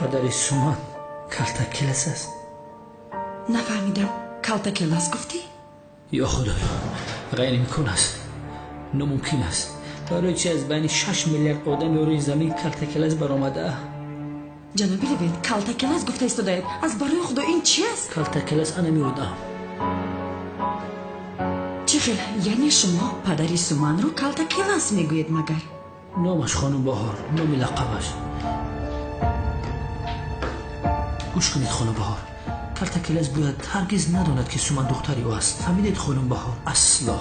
Падари Суман Калтакелас аст. Нафаҳмидам, Калтакелас гуфтӣ? Ё Худоё, ғайриимкон аст, номумкин аст. Барои чи аз байни 6 миллиард одами рӯи замин Калтакелас баромада? Ҷаноби Левент, Калтакелас гуфта истодаед. Аз барои Худо ин чи аст? Калтакелас анами одам. Чӣ хел? Яъне шумо падари Суманро Калтакелас мегӯед магар? Номаш хонум Баҳор, номи лақабаш. Гӯш кунед хонум Баҳор, Калтакелас бояд ҳаргиз надонад ки Суман духтари ӯ аст. Фаҳмидед хонум Баҳор? Асло.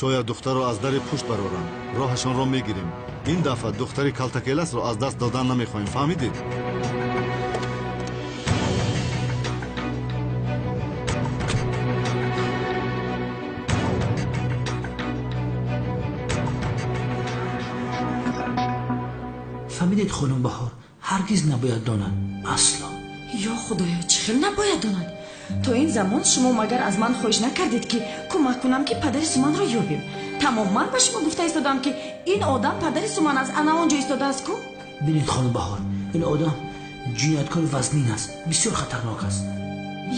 Шояд духтарро аз дари пушт бароранд, роҳашонро мегирем. Ин дафъа духтари Калтакеласро аз даст додан намехоҳем, фаҳмидед? Фаҳмидед хонум Баҳор, ҳаргиз набояд донад, асло. Ё Худоё, чӣ хел набояд донад? То ин замон шумо магар аз ман хоҳиш накардед ки кӯмак кунам ки падари Суманро ёбем? Тамом, ман ба шумо гуфта истодам ки ин одам падари Суман аст, ана он ҷо истодааст ку? Бинед хонум Баҳор, ин одам ҷинояткори вазнин аст, бисёр хатарнок аст.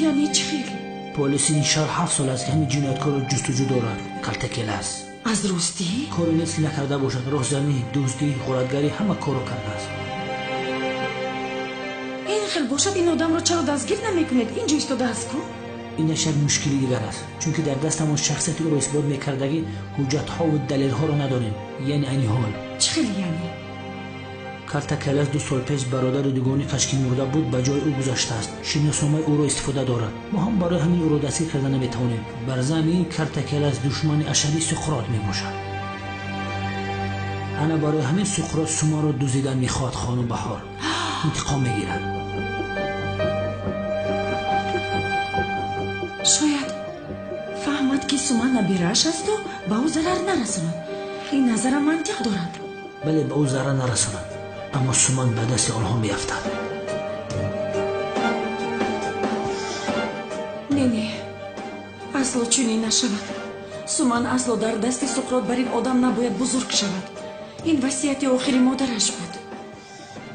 Яъне чӣ хел? Полиси ин шаҳр 7 сол аст ки ҳамин ҷинояткорро ҷустуҷӯ дорад. Калтакелас. Аз ростӣ? Коре нест ки накарда бошад. Роҳзанӣ, дуздӣ, ғоратгарӣ, ҳама корро кардааст. Ин хел бошад, ин одамро чаро дастгир намекунед? Ин ҷо истодааст ку? Ин як мушкили дигар аст, чунки дар дастамон шахсияти ӯро исбот мекардагӣ ҳуҷҷатҳову далелҳоро надорем. Яъне айни ҳол. Чӣ хел яъне? Калтакелас 2 сол пеш бародари дугоникаш ки мурда буд ба ҷои ӯ гузаштааст. Шиносномаи ӯро истифода дорад. Мо ҳам барои ҳамин ӯро дастгир карда наметавонем. Бар замин Калтакелас душмани ашадии Суқрот мебошад. Ана барои ҳамин Суқрот Суманро дуздидан мехоҳад хонум Баҳор. Интиқом мегирад. Шояд фаҳмад ки Суман набирааш асту ба ӯ зарар нарасонад. Ин назарам мантиқ дорад. Бале, ба ӯ зарар нарасонад, аммо Суман ба дасти онҳо меафтад. Не, не, асло чунин нашавад. Суман асло дар дасти Суқрот бар ин одам набояд бузург шавад. Ин васияти охири модараш буд.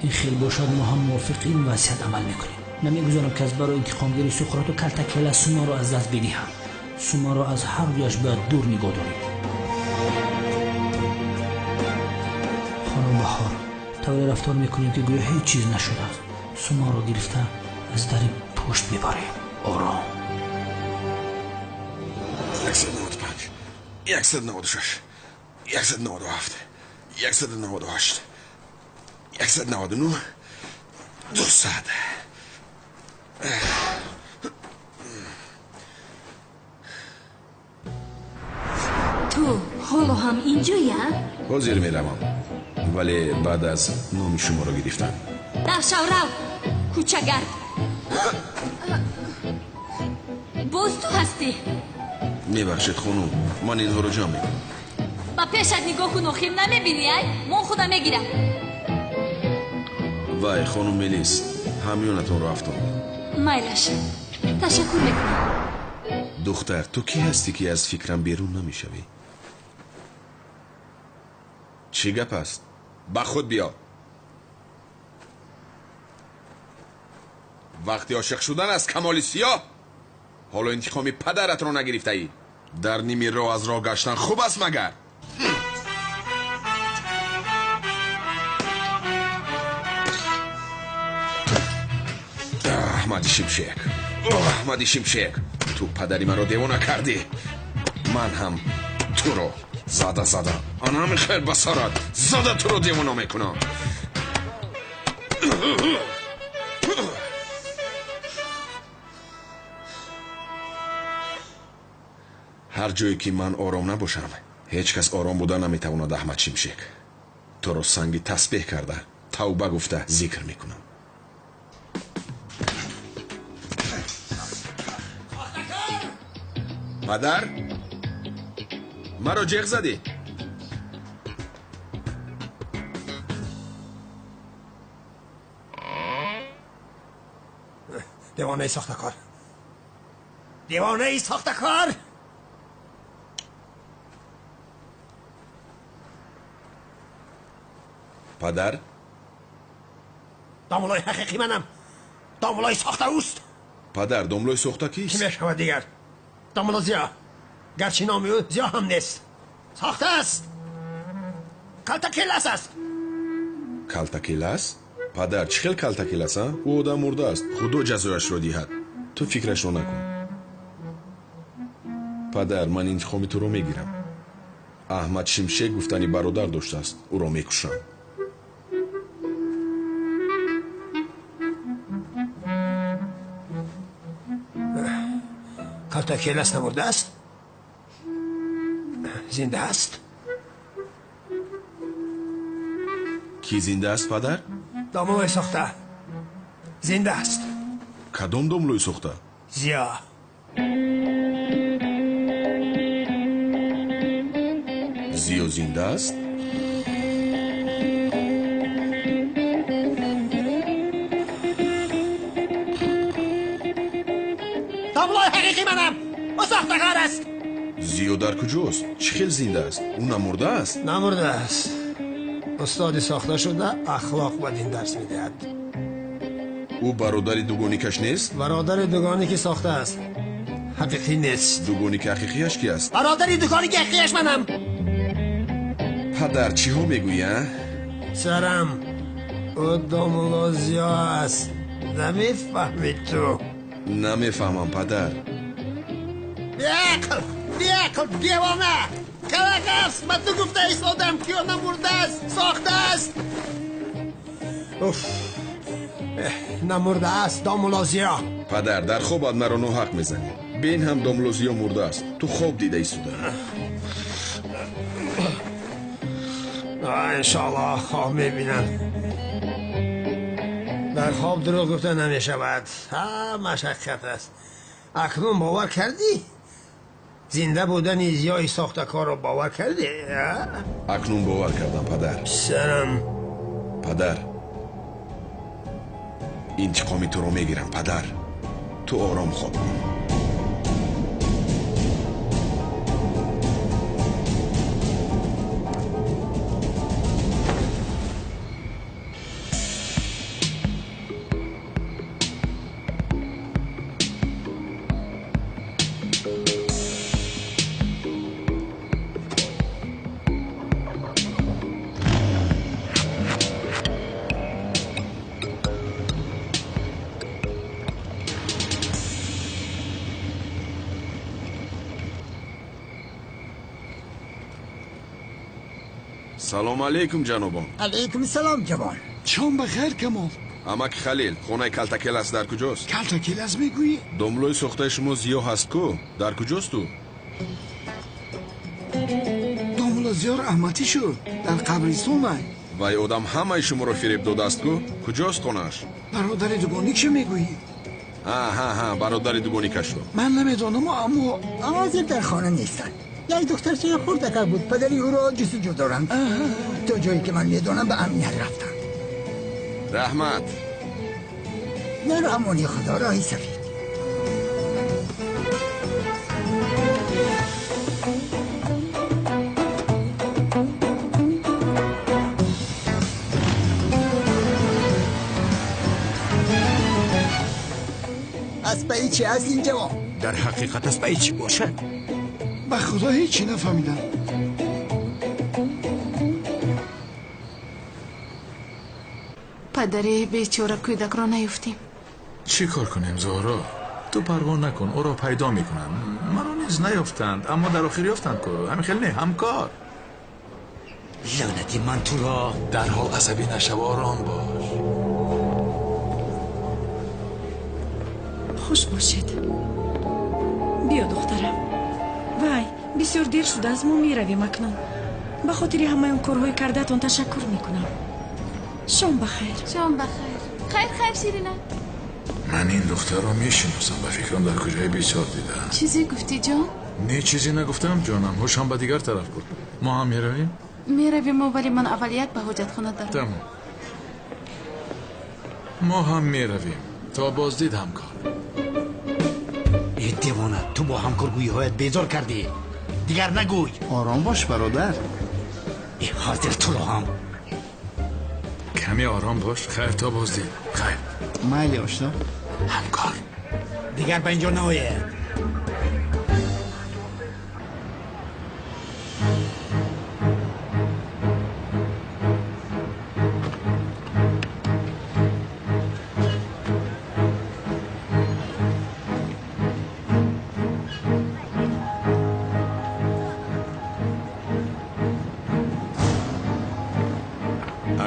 Ин хел бошад, мо ҳам мувофиқи ин васият амал мекунем. Намегузорам ки аз барои интиқомгири Суқроту Калтакелас Суманро аз даст бидиҳам. Суманро аз ҳар дуяш бояд дур нигоҳ дорем. Хонум Баҳор, тавре рафтор мекунем ки гӯё ҳеҷ чиз нашудааст. Суманро гирифта аз дари пушт мебарем. Ором. 195, 196, 197, 198, 199, 200. Ту ҳоло ҳам инҷоя? Ҳозир меравам, вале баъд аз номи шуморо гирифтан. Рафшав, рав, кӯчагард. Боз ту ҳастӣ? Мебахшед хонум, ман инҳоро ҷамъ мекунам. Ба пешат нигоҳ кун, охир намебинӣ, ай? Мон худа мегирам. Вай, хонум Мелис, ҳамёнатонро афтондед. Майлаш, ташаккур мекунам. Духтар, ту кӣ ҳастӣ ки аз фикрам берун намешавӣ? Чӣ гап аст? Ба худ биё. Вақти ошиқ шудан аз камоли сиёҳ, ҳоло интиқоми падаратро нагирифтаӣ. Дар ними роҳ аз роҳ гаштан хуб аст магар? Аҳмади Шимшек, Аҳмади Шимшек, ту падари маро девона кардӣ, ман ҳам туро. Зада зада. Ана михел ба сарат. Зада туро девона мекунам. Ҳар ҷое ки ман ором набошам, ҳеҷ кас ором буда наметавонад. Аҳмад Шимшек, туро санги тасбеҳ карда, тавба гуфта зикр мекунам. Падар, маро ҷеғ задӣ? Девонаи сохтакор, девонаи сохтакор. Падар, домлои ҳақиқӣ манам. Домлои сохта ӯст. Падар, домлои сохта кист? Ки мешавад дигар? Домло Зиё. Гарчи номи ӯ Зиё ҳам нест, сохта аст. Калтакелас аст. Калтакелас? Падар, чӣ хел калтакелас, а? Ӯ одам мурдааст. Худо ҷазояшро диҳад. Ту фикрашро накун. Падар, ман интиқоми туро мегирам. Аҳмад Шимшек гуфтани бародар доштааст. Ӯро мекушам. Калтакелас намурдааст? Зинда аст? Ки зинда аст, падар? Домлои сохта зинда аст. Кадом домлои сохта? Зиё. Зиё зинда аст? Домлои ҳақиқӣ манам. Ӯ сохтакор аст. Зиё дар куҷост? Чӣ хел зинда аст? Ӯ намурдааст? Намурдааст. Устоди сохта шуда ахлоқ ба дин дарс медиҳад. Ӯ бародари дугоникаш нест? Бародари дугоники сохта аст, ҳақиқӣ нест. Дугоники ҳақиқияш ки аст? Бародари дугоники ҳақиқияш манам. Падар, чиҳо мегӯӣ, а? Сарам, ӯ домло Зиё аст. Намефаҳмӣ ту? Намефаҳмам, падар. Беақл, беақл, девона! Қалақ аст. Ба ту гуфта истодам, ки ӯ намурдааст, сохтааст. Уф, намурдааст домло Зиё. Падар, дар хобат маро ноҳақ мезанӣ. Бин ҳам домло Зиё мурдааст. Ту хоб дида истодаӣ. Иншоаллоҳ хоб мебинам. Дар хоб дурӯғ гуфта намешавад. Ҳамаш ҳақиқат аст. Акнун бовар кардӣ? Зинда будани Зиёи сохтакорро бовар кардӣ? Акнун бовар кардам, падар. Писарам. Падар, интиқоми туро мегирам, падар. Ту ором хоб кун. Салом алейкум, ҷанобон. Алейкум салом, ҷавон. Шом ба хайр, Камол. Амак Халил, хонаи Калтакелас дар куҷост? Калтакелас мегӯӣ? Домлои сохтаи шумо Зиё ҳаст ку? Дар куҷост ӯ? Домло Зиё раҳматӣ шуд. Дар қабристон ай. Вай одам ҳамаи шуморо фиреб додааст ку? Куҷост хонааш? Бародари дугоник чӣ мегӯӣ? Ҳа, бародари дугоникашро. Ман намедонам, аммо ҳозир дар хона нестанд. Як духтарчаи хурдакак буд. Падари ӯро ҷустуҷӯ доранд. То ҷое ки ман медонам ба амният рафтанд. Раҳмат. Дар амони Худо, роҳи сафед. Аз пайи чӣ аст ин ҷавон? Дар ҳақиқат аз пайи чӣ бошад? Ба Худо ҳечи нафаҳмидам. Падари бечора кӯдакро наёфтем. Чӣ кор кунем, Зуҳро? Ту парво накун, ӯро пайдо мекунанд. Маро низ наёфтанд, аммо дар охир ёфтанд ку. Ҳамин хел не, ҳамкор. Лаънати ман туро. Дарҳол асабӣ нашав, ором бош. Хуш бошед. Биё, духтарам. Вай, бисёр дер шудааст, мо меравем акнун. Ба хотири ҳамаи он корҳои кардаатон ташаккур мекунам. Шом ба хайр. Шом ба хайр. Хайр, хайр, Ширина. Ман ин духтарро мешиносам, ба фикрам дар куҷои бисёр дидаам. Чизе гуфтӣ, ҷон? Не, чизе нагуфтам, ҷонам. Ҳушам ба дигар тараф буд. Мо ҳам меравем? Меравем, вале ман аввал як ба ҳоҷатхона дарам. Тамом. Мо ҳам меравем. То боздид, ҳамкор. Э девона, ту бо ҳамкоргӯиҳоят безор кардӣ. Дигар нагӯй. Ором бош, бародар. Э ҳозир туро ҳам. Каме ором бош. Хайр, то боздид. Хайр. Майли, ошно. Ҳамкор. Дигар ба инҷо наояд.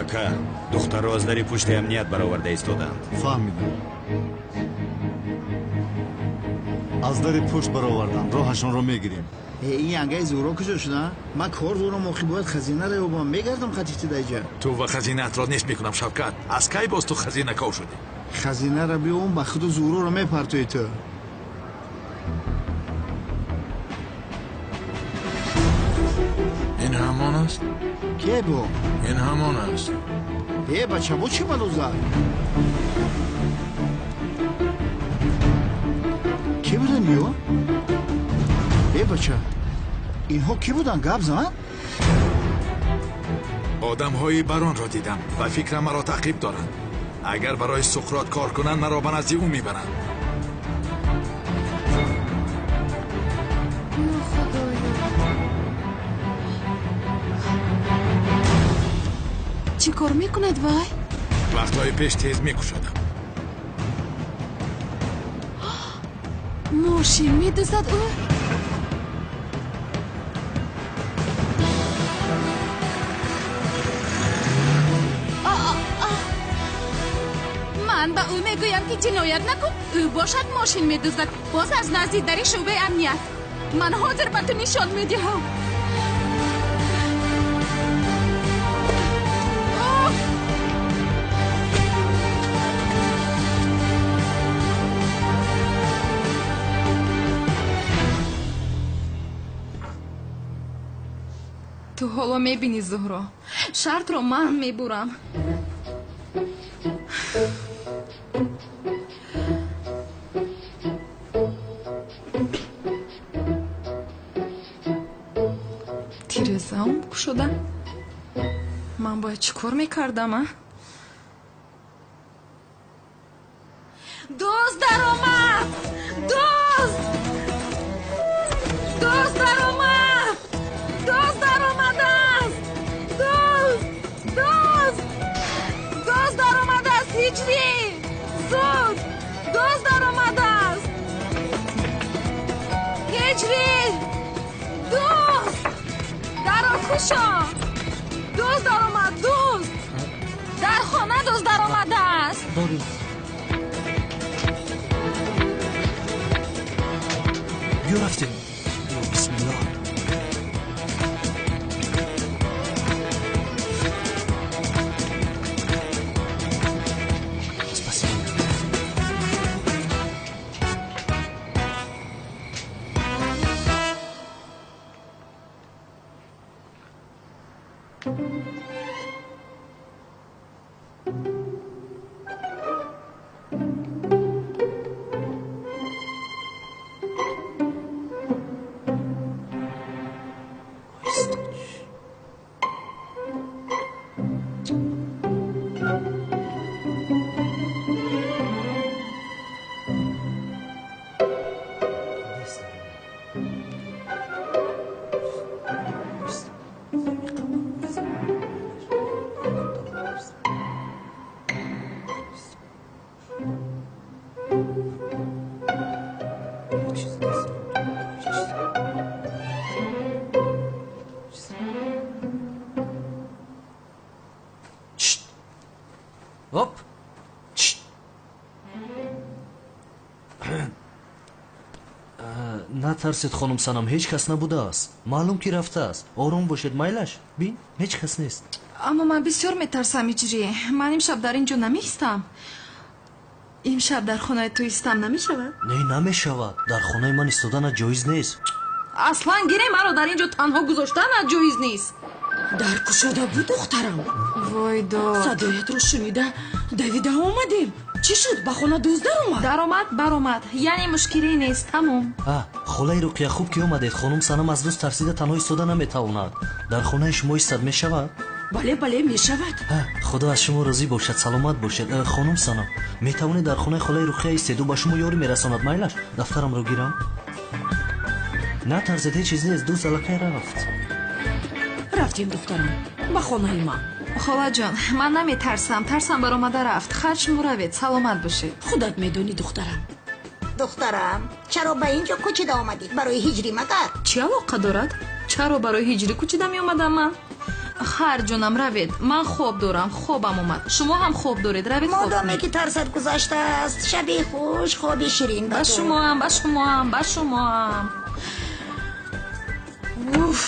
Ака, духтарро аз дари пушти амният бароварда истоданд. Фаҳмидам. Аз дари пушт бароварданд, роҳашонро мегирем. Ин янгаи зӯро куҷо шуда? Ман кор дорам, охи бояд хазинаро ёбам. Мегардам хатифти даҷа. Ту ва хазинаатро нест мекунам, Шавкат. Аз кай боз ту хазинаков шудӣ? Хазинаро биём, ба худу зӯроро мепартои ту. Ин ҳамон аст? Ке бо? Ин ҳамон аст. Э, бача, бо чӣ бало зад? Ки буданд ё? Э, бача, инҳо кӣ буданд? Гап зан? Одамҳои баронро дидам ва фикрам маро таъқиб доранд. Агар барои Суқрот кор кунанд, маро ба назди ӯ мебаранд. Чӣ кор мекунад вай? Вақтҳои пеш тез мекушодам. Мошин медуздад ӯ? Ман ба ӯ мегӯям, ки ҷиноят накун. Ӯ бошад мошин медуздад, боз аз назди дари шӯъбаи амният. Ман ҳозир ба ту нишон медиҳам. Ту ҳоло мебинӣ, Зуҳро. Шартро ман мебурам. Тирезаам кушода. Ман бояд чӣ кор мекардам, а? Дузд даромад! Дузд! Дузд даромад! Дузд даромадааст! Дузд! Дузд! Дузд даромадааст, Ҳиҷрӣ! Зуд! Дузд даромадааст! Ҳиҷрӣ! Дузд! Дарро кушо! Дузд даромад! Дузд! Дар хона дузд даромадааст! Биё, рафтем. Бисмиллоҳ. Спасибо. Оп. Натарсед хонум Санам, ҳеҷ кас набудааст. Маълум ки рафтааст. Ором бошед, майлаш. Бин, ҳеҷ кас нест. Аммо ман бисёр метарсам, Иҷрӣ. Ман имшаб дар ин ҷо намеистам. Имшаб дар хонаи ту истам намешавад? Не, намешавад. Дар хонаи ман истоданат ҷоиз нест. Аслан гире маро дар ин ҷо танҳо гузоштанат ҷоиз нест. Дар кушода буд, духтарам. Вой дод. Садоятро шунида давида омадем. Чӣ шуд? Ба хона дузд даромад? Даромад, баромад. Яъне мушкиле нест, тамом. Холаи Руқия, хуб ки омадед. Хонум Санам аз дузд тарсида танҳо истода наметавонад. Дар хонаи шумо истад мешавад? Бале, бале, мешавад. Худо аз шумо розӣ бошад, саломат бошед. Хонум Санам, метавонед дар хонаи холаи Руқия истед, ӯ ба шумо ёрӣ мерасонад. Майлаш, дафтарамро гирам. Натарсед, ҳеҷ чиз нест, дузд аллакай рафт. Рафтем, духтарам, ба хонаи ман. Холаҷон, ман наметарсам, тарсам баромада рафт. Хар шумо равед, саломат бошед. Худат медонӣ, духтарам. Духтарам, чаро ба ин ҷо кӯчида омадӣ? Барои ҳиҷрӣ магар? Чӣ алоқа дорад? Чаро барои ҳиҷрӣ кӯчида меомадам ман? Хар ҷонам, равед, ман хоб дорам, хобам омад. Шумо ҳам хоб доред, равед хоб. Модоме ки тарсат гузаштааст, шаби хуш, хоби ширин ба ту. Ба шумоам, ба шумоам, ба шумоам. Уф!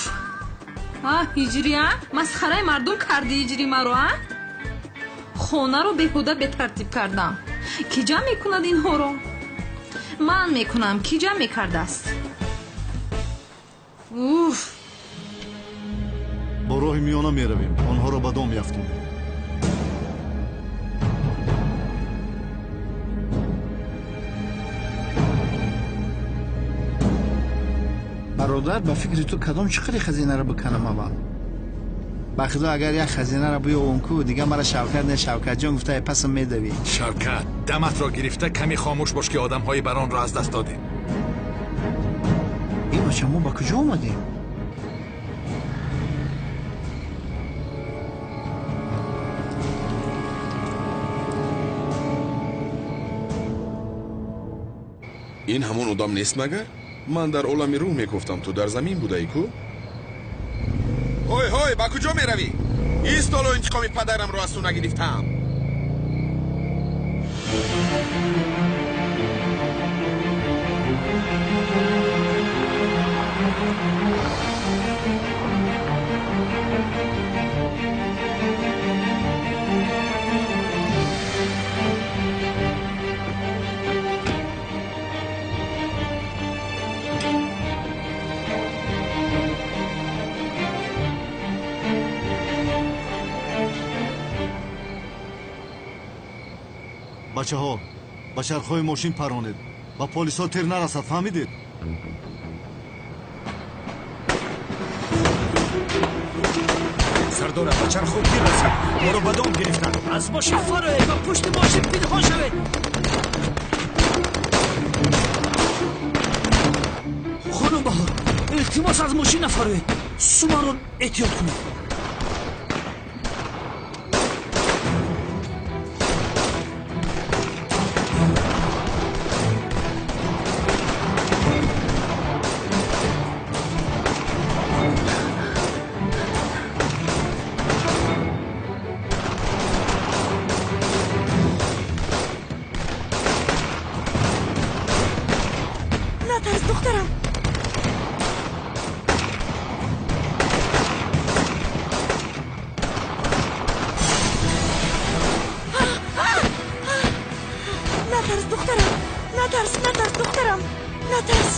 Ҳиҷрӣ, а? Масхараи мардум кардӣ ҳиҷрӣ маро, а? Хонаро беҳуда бетартиб кардам. Кӣ ҷамъ мекунад инҳоро? Ман мекунам, кӣ ҷамъ мекардааст? Уф! Бо роҳи миёна меравем, онҳоро ба дом яфтем. Бародар, ба фикри ту кадом чиқари хазинаро биканам аввал? Ба худо, агар як хазинаро биёвам ку, дига мара Шавкат не, Шавкатҷон гуфта пасам медавӣ. Шавкат, даматро гирифта каме хомӯш бош, ки одамҳои баронро аз даст додем. Эй бача, мо ба куҷо омадем? Ин ҳамон одам нест магар? Ман дар олами рӯҳ мегуфтам, ту дар замин будаӣ ку? Ҳой, ҳой, ба куҷо меравӣ? Ист, ҳоло интиқоми падарамро аз ту нагирифтаам. Бачаҳо, ба чархҳои мошин паронед, ба полисҳо тир нарасад, фаҳмидед? Сардора, ба чархҳо тир расид, моро ба дом гирифтанд. Аз мошин фароед, ба пушти мошин пинҳон шавед. Хонум Баҳор, илтимос, аз мошин нафароед, сумаро эҳтиёт кунед. Натарс, духтарам. Натарс, духтарам. Натарс, натарс, духтарам. Натарс.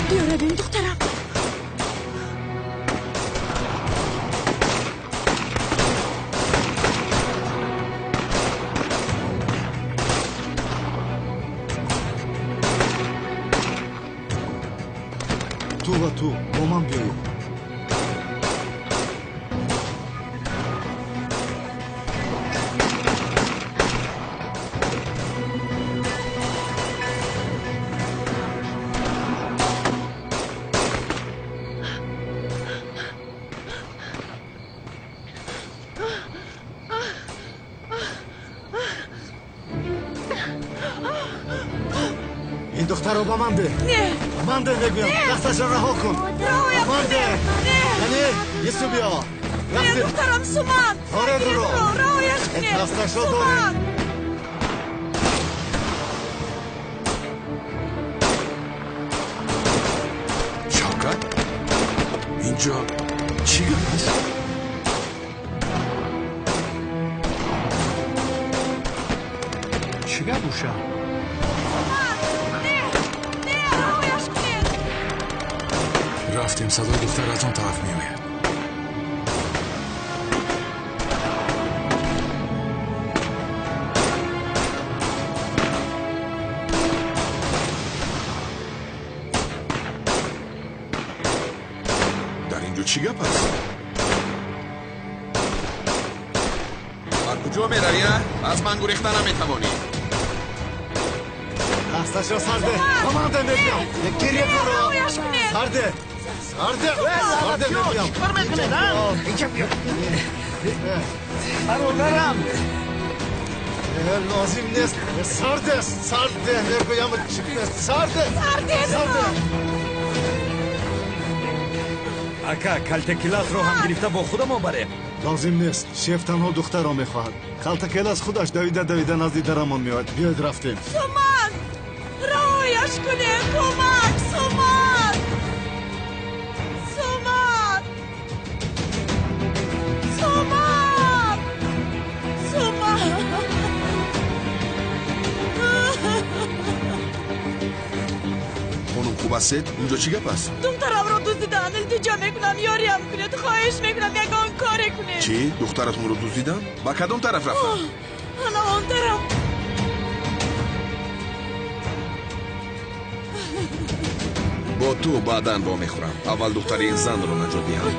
Биё равем, духтарам. Ту ва ту бо ман биёед. Ин духтарро ба ман деҳ. Не. Ба ман деҳ мегӯям. Дасташро раҳо кун. Раҳоям Ба ман деҳ. Не. Яъне ису биё. Не, духтарам Суман. Доред ӯро. Раҳояш кунед. Дасташро Суман. доред. Шавкат, инҷо чӣ гап аст? Чӣ гап уша? Не, не, раҳояш кунед. Рафтем, садои духтар аз он тараф меояд. Дар инҷо чӣ гап аст? Ба куҷо меравӣ, а? Аз ман гурехта наметавонӣ. Дасташро сар деҳ. Ба ман деҳ мегӯям. Гиред ӯро. Раҳояш кунед. Сар деҳ. Сар деҳ. Сар деҳ мегӯям. Чӣ кор мекунед, а? Инҷа биё. Бародарам. Лозим нест. Сар деҳ. Сар деҳ мегӯям. Сар деҳ. Сар деҳ. Сар деҳ. Ака, калтакеласро ҳам гирифта бо худамон барем. Лозим нест. Шеф танҳо духтарро мехоҳад. Калтакелас худаш давида давида назди дарамон меояд. Биёед рафтем. Суман. Раҳояш кунед. Кӯмак. Суман. Суман. Суман. Суман. Хонум, хуб ҳастед? Инҷо чӣ гап аст? Духтарамро дуздиданд. Илтиҷо мекунам, ёриям кунед. Хоҳиш мекунам, ягон коре кунед. Чӣ? Духтаратонро дуздиданд? Ба кадом тараф рафтанд? Ана он тараф. Бо ту баъдан вомехӯрам. Аввал духтари ин занро наҷот диҳам.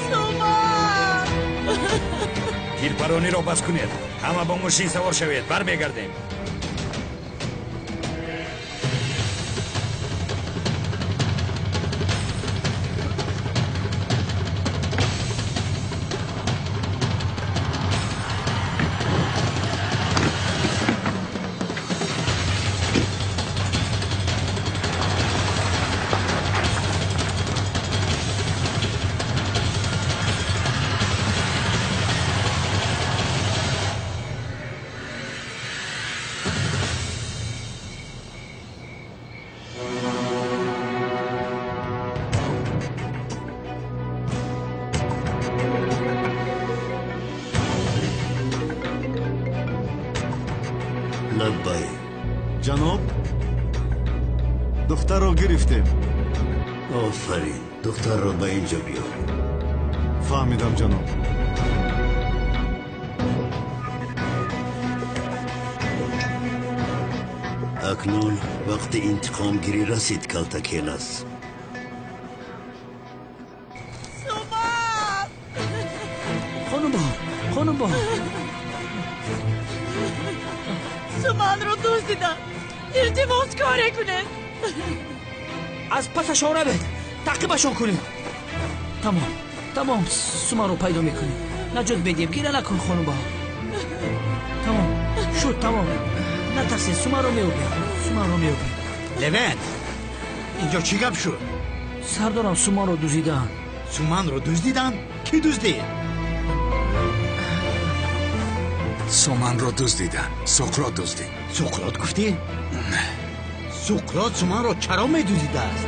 Суман. Тирпарониро бас кунед. Ҳама бо мошин савор шавед. Бармегардем. Лаббай. Ҷаноб, духтарро гирифтем. Офарин, духтарро ба инҷо биёр. Фаҳмидам, ҷаноб. Акнун вақти интиқомгирӣ расид, Калтакелас. Суман. Хонум Баҳор, хонум Баҳор. Суманро дуздиданд. Илтимос, коре кунед. Аз пасашон равед. Таъқибашон кунед. Тамом, тамом, Суманро пайдо мекунем. Наҷот медиҳем. Гира накун, хонум Баҳор. Тамом, шуд, тамом. Натарсед, Суманро меёбем. Суманро меёбем. Левент, инҷо чӣ гап шуд? Сардорам, Суманро дуздиданд. Суманро дуздиданд? Кӣ дуздид? Суманро дуздиданд. Суқрот дуздид. Суқрот гуфтӣ? Суқрот Суманро чаро медуздидааст?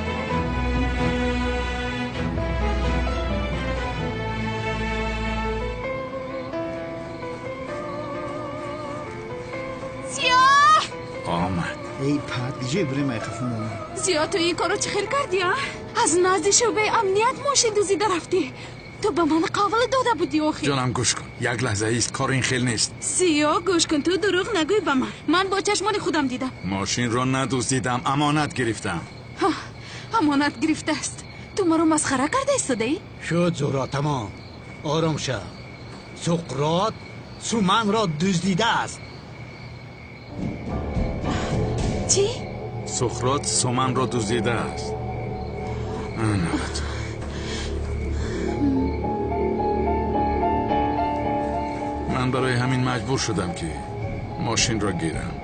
Зиё! Омад. Эй пад, ҷе бирем айқафумон. Зиё, ту ин корро чӣ хел кардӣ, а? Аз назди шӯъбаи амният мошин дуздида рафтӣ. Ту ба ман қавл дода будӣ охир. Ҷонам, гӯш кун. Як лаҳза ист, кор ин хел нест. Зиё, гӯш кун, ту дурӯғ нагӯй ба ман. Ман бо чашмони худам дидам. Мошинро надуздидам, амонат гирифтам. Амонат гирифтааст. Ту маро масхара карда истодаӣ? Шуд, Зуҳро, тамом. Ором шав. Суқрот Суманро дуздидааст. Чӣ? Суқрот Суманро дуздидааст. Ана ба ту. Барои ҳамин маҷбур шудам, ки мошинро гирам.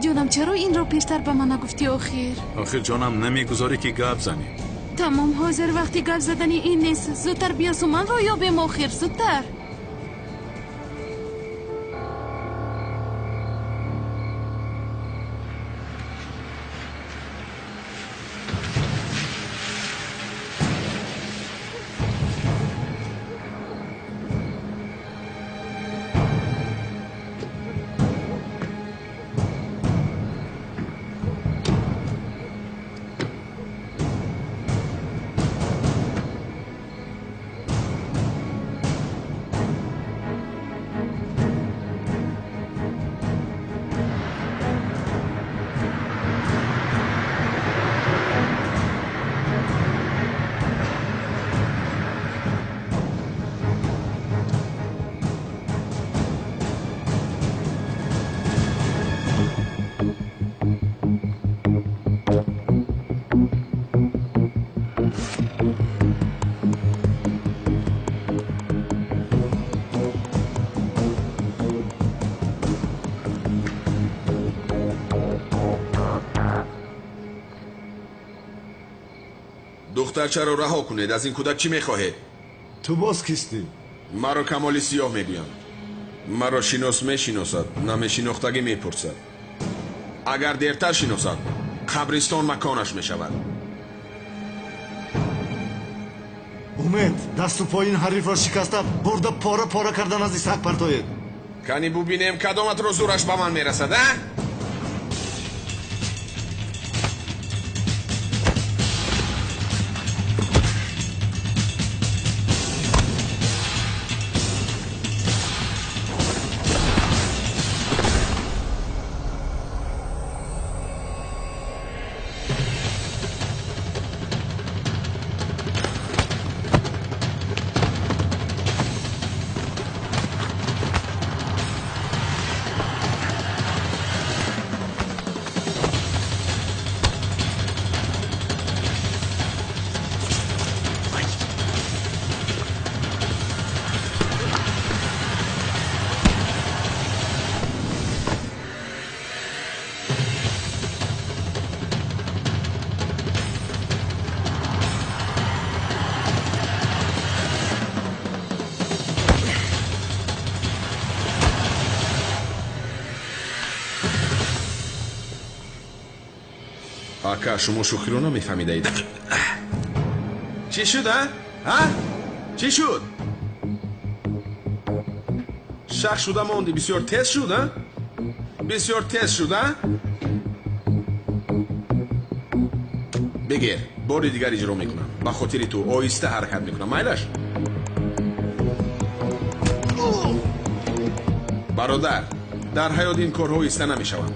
Ҷонам, чаро инро пештар ба ман нагуфтӣ охир? Охир ҷонам, намегузорӣ ки гап занем. Тамом, ҳозир вақти гап задани ин нест. Зудтар биё, Суманро ёбем охир, зудтар. Духтарчаро раҳо кунед. Аз ин кӯдак чӣ мехоҳед? Ту боз кистӣ? Маро Камоли Сиёҳ мегӯянд. Маро шинос мешиносад, намешинохтагӣ мепурсад. Агар дертар шиносад, қабристон маконаш мешавад. Умед, дасту пои ин ҳарифро шикаста, бурда пора пора карда назди саг партоед. Кани бубинем, кадоматро зӯраш ба ман мерасад, а? Ака, шумо шӯхиро намефаҳмидаед. Чӣ шуд, а? А? Чӣ шуд? Шах шуда монди, бисёр тез шуд, а? Бисёр тез шуд, а? Бигир, бори дигар иҷро мекунам. Ба хотири ту оҳиста ҳаракат мекунам. Майлаш? Бародар, дар ҳаёт ин корҳо оҳиста намешаванд.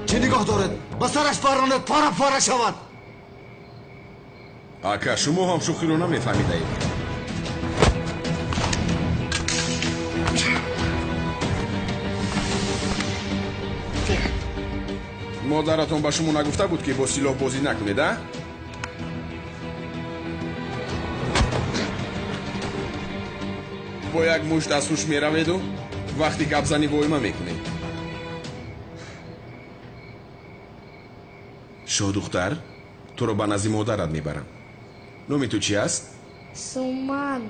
Чӣ нигоҳ доред? Ба сараш парронед, пора пора шавад. Ака, шумо ҳам шӯхиро намефаҳмидаед. Модаратон ба шумо нагуфта буд, ки бо силоҳ бозӣ накунед, а? Бо як мушт аз ҳуш мераведу вақти гапзанӣ воима мекунед. Шоҳдухтар, туро ба назди модарат мебарам. Номи ту чи аст? Суман.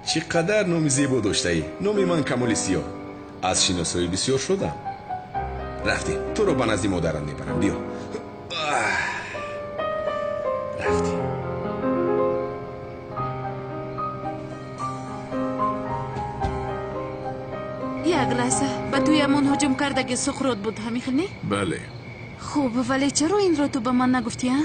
Чӣ қадар номи зебо доштаӣ. Номи ман Камоли Сиёҳ. Аз шиносоӣ бисёр шудам. Рафтем, туро ба назди модарат мебарам. Биё. Рафтем. Як лаҳза, ба тӯямон ҳуҷум кардаги Суқрот буд, ҳамин хел не? Бале. Хуб, вале чаро инро ту ба ман нагуфтӣ, а?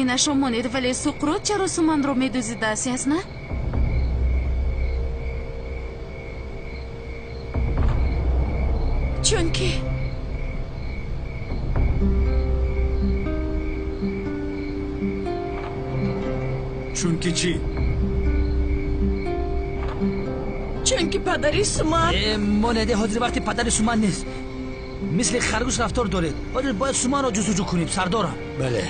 Инашо монед, вале Суқрот чаро Суманро медузидааст, ясна? Чунки Чунки чӣ? Чунки падари Суман. Монеде, ҳозир вақти падари Суман нест. Мисли харгӯш рафтор доред. Вале бояд Суманро ҷустуҷӯ кунем, сардорам. Бале,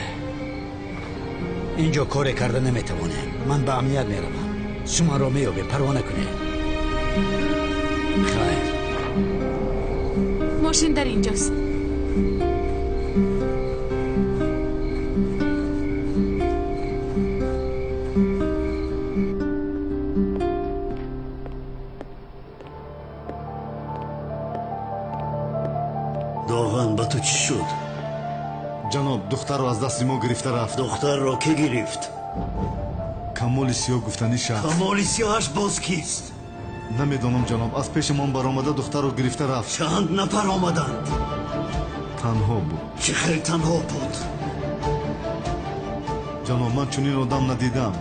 инҷо коре карда наметавонем. Ман ба амният меравам. Суманро меёбем, парво накунед. Хайр. Мошин дар инҷост. Доған, ба ту чӣ шуд? Ҷаноб, духтарро аз дасти мо гирифта рафт. Духтарро кӣ гирифт? Камоли сиёҳ гуфтанӣ шахс. Камоли сиёҳаш боз кист? Намедонам, ҷаноб. Аз пешамон баромада духтарро гирифта рафт. Чанд нафар омаданд? Танҳо буд. Чӣ хел танҳо буд? Ҷаноб, ман чунин одам надидам.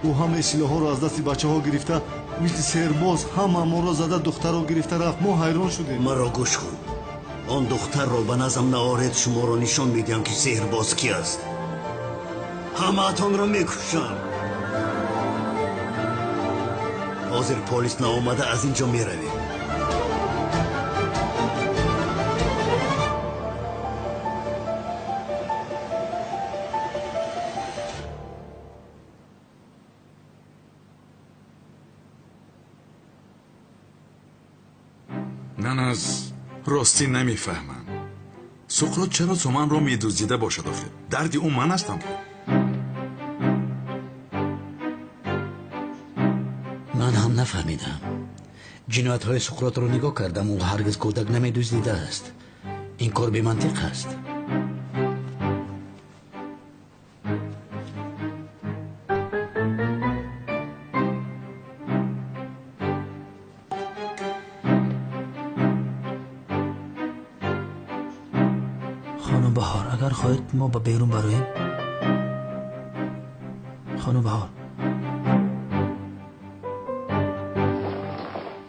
Ӯ ҳамаи силоҳҳоро аз дасти бачаҳо гирифта, мисли сербоз ҳамаамонро зада духтарро гирифта рафт. Мо ҳайрон шудем. Маро гӯш кун. Он духтарро ба назм наоред, шуморо нишон медиҳам, ки сеҳрбоз ки аст. Ҳамаатонро мекушам. Ҳозир полис наомада аз ин ҷо меравем. Ман аз ростӣ намефаҳмам. Суқрот чаро Суманро медуздида бошад охир? Дарди ӯ ман ҳастам. Ман ҳам нафаҳмидам. Ҷиноятҳои Суқротро нигоҳ кардам, ӯ ҳаргиз кӯдак намедуздидааст. Ин кор бемантиқ аст. Хонум Баҳор, агар хоҳед мо ба берун бароем. Хонум Баҳор,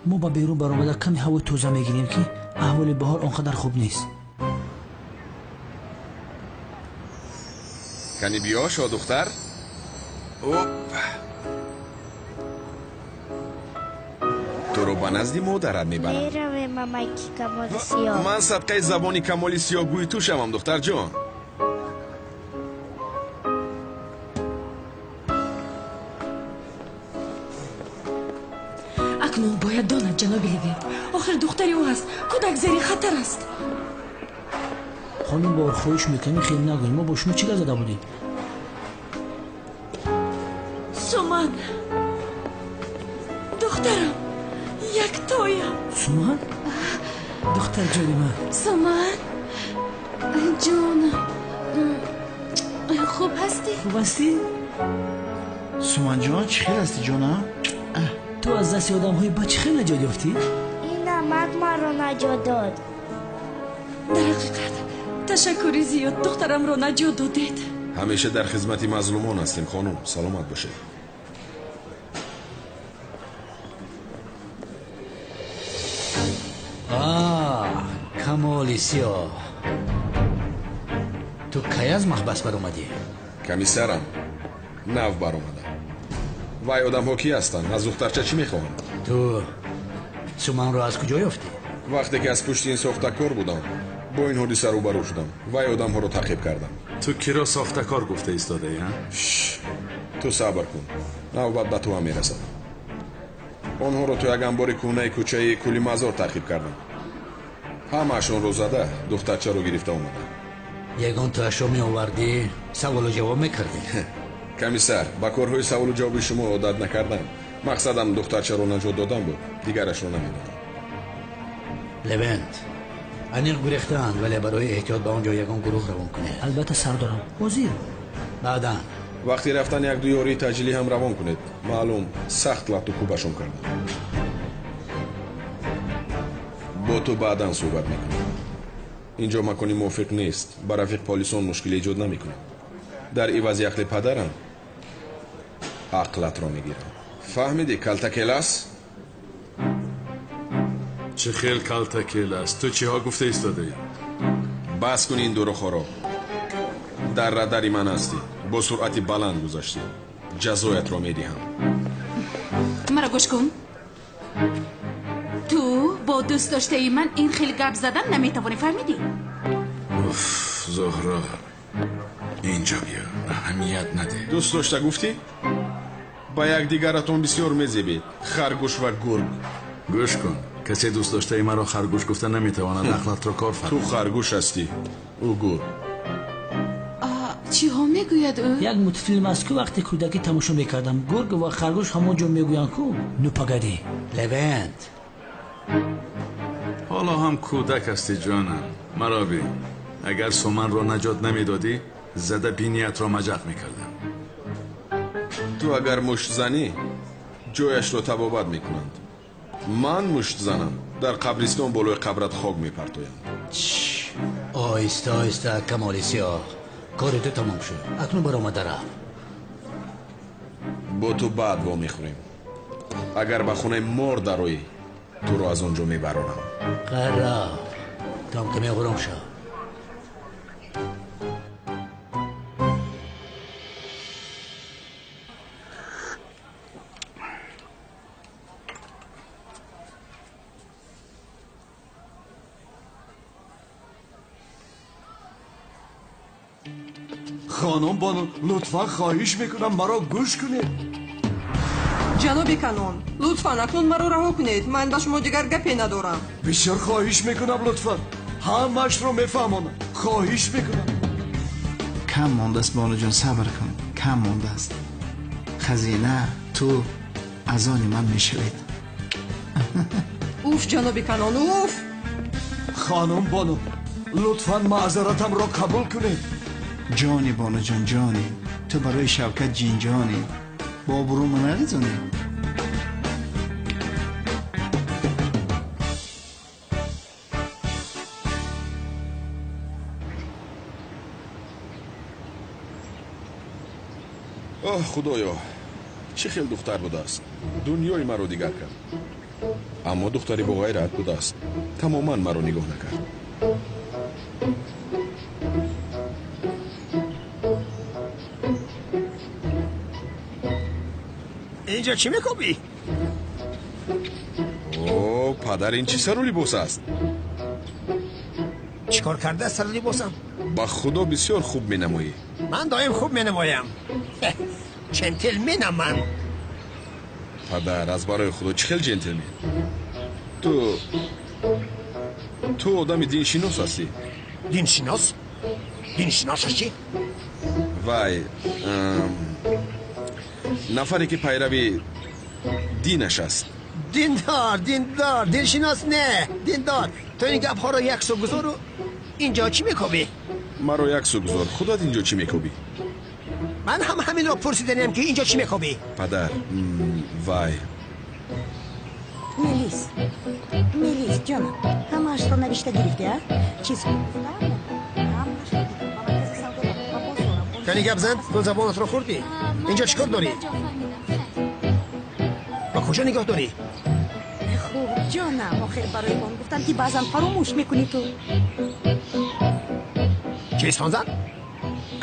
мо ба берун баромада каме ҳавои тоза мегирем, ки аҳволи баҳор он қадар хуб нест. Кани биё, шоҳдухтар. Оп, туро ба назди модарат мебарам. Меравем, мамаки Камоли Сиёҳ. Ман садқаи забони Камоли Сиёҳгӯи ту шавам, духтарҷон. Акнун бояд донад, ҷаноби Левент. Охир духтари ӯ аст. Кӯдак зери хатар аст. Хонум Баҳор, хоҳиш мекунем, хел нагӯед. Мо бо шумо чӣ гап зада будем? Суман, духтарам, яктоям. Суман, духтарҷони ман. Суман ҷонам, хуб ҳастӣ? Хуб ҳастӣ? Суманҷон, чӣ хел ҳастӣ, ҷонам? Ту аз дасти одамҳои бад чӣ хел наҷот ёфтӣ? Ин амак маро наҷот дод. Дар ҳақиқат ташаккури зиёд, духтарамро наҷот додед. Ҳамеша дар хизмати мазлумон ҳастем, хонум. Саломат бошед. Камоли Сиёҳ, ту кай аз маҳбас баромадӣ? Комиссарам, нав баромадам. Вай одамҳо кӣ ҳастанд? Аз духтарча чӣ мехоҳанд? Ту Суманро аз куҷо ёфтӣ? Вақте ки аз пушти ин сохтакор будам, бо ин ҳодиса рӯбарӯ шудам. Вай одамҳоро таъқиб кардам. Ту киро сохтакор гуфта истодаӣ, а? Ту сабр кун, навбат ба ту ҳам мерасад. Онҳоро ту як анбори кӯҳнаи кӯчаи Кӯлимазор таъқиб кардам. Ҳамаашонро зада, духтарчаро гирифта омадам. Ягон туашро меовардӣ, саволу ҷавоб мекардӣ? Комиссар, ба корҳои саволу ҷавоби шумо одат накардам. Мақсадам духтарчаро наҷот додан буд, дигарашро намедонам. Левент, аниқ гурехтаанд, вале барои эҳтиёт ба он ҷо ягон гурӯҳ равон кунед. Албатта, сардорам. Ҳозир. Баъдан вақти рафтан як-ду ёрии таъҷилӣ ҳам равон кунед. Маълум, сахт латту кӯбашон кардам. Бо ту баъдан суҳбат мекунем. Инҷо макони мувофиқ нест. Ба рафиқ полисон мушкиле эҷод намекунам. Дар ивази ақли падарам ақлатро мегирам. Фаҳмидӣ, калтакелас? Чӣ хел калтакелас? Ту чиҳо гуфта истодаӣ? Бас кун ин дурӯғҳоро. Дар радари ман ҳастӣ. Бо суръати баланд гузаштӣ. Ҷазоятро медиҳам. Маро гӯш кун. Ту бо дӯст доштаи ман ин хел гап задан наметавонӣ, фаҳмидӣ? Уф, Зуҳро, инҷо биё, аҳамият наде. Дӯст дошта гуфтӣ? Ба якдигаратон бисёр мезебед, харгӯш ва гург. Гӯш кун, касе дӯст доштаи маро харгӯш гуфта наметавонад, ақлатро кор фармо. Ту харгӯш ҳастӣ, ӯ гург. Чиҳо мегӯяд ӯ? Як мультфилм аст ку вақте кӯдакӣ тамошо мекардам. Гург ва харгӯш ҳамон ҷо мегӯянд ку. Ну погоди. Левент. Ҳоло ҳам кӯдак ҳастӣ ҷонам. Маро бин. Агар Суманро наҷот намедодӣ, зада биниятро маҷақ мекардам. Ту агар мушт занӣ, ҷояшро табобат мекунанд. Ман мушт занам, дар қабристон болои қабрат хок мепартоянд. Оҳиста оҳиста Камоли Сиёҳ. Кори ту тамом шуд. Акнун баромада рафт. Бо ту баъд вомехӯрем. Агар ба хонаи мор дароӣ, туро аз он ҷо мебарорам. Қарор. Там каме ором шав. Хонум бону, лутфан хоҳиш мекунам маро гӯш кунед. Ҷаноби Канон, лутфан акнун маро раҳо кунед. Ман ба шумо дигар гапе надорам. Бисёр хоҳиш мекунам, лутфан. Ҳамаашро мефаҳмонам. Хоҳиш мекунам. Кам мондааст бонуҷон, сабр кун. Кам мондааст. Хазина, ту аз они ман мешавед. Уф, ҷаноби Канон, уф! Хонум бону, лутфан маъзаратамро қабул кунед. Ҷони бонуҷон, ҷони, ту барои Шавкат ҷинҷонӣ. Бо обрӯма нарезонӣ. Оҳ худоё, чӣ хел духтар будааст. Дунёи маро дигар кард. Аммо духтари боғайрат будааст. Тамоман маро нигоҳ накард. Инҷо чӣ мекобӣ? О, падар, ин чӣ сару либос аст? Чӣ кор кардааст сару либосам? Ба худо бисёр хуб менамоӣ. Ман доим хуб менамоям. Ҷентлменам ман. Падар, аз барои худо чӣ хел ҷентлмен? Ту одами диншинос ҳастӣ. Диншинос? Диншиносаш чӣ? Вай, нафаре ки пайрави динаш аст. Диндор, диндор, диншинос не, диндор. Ту ин гапҳоро як су гузору инҷо чӣ мекобӣ? Маро як су гузор, худат инҷо чӣ мекобӣ? Ман ҳам ҳаминро пурсиданем ки инҷо чӣ мекобӣ? Падар, вай. Мелис, Мелис, ҷонам, ҳамаашро навишта гирифтӣ, а? Чизҳо Кани гап зан, ту забонатро хӯрдӣ? Инҷо чӣ кор дорӣ? Ба куҷо нигоҳ дорӣ? Хуб, ҷонам, охир барои он гуфтам ки баъзан фаромӯш мекунӣ ту. Чист он зан?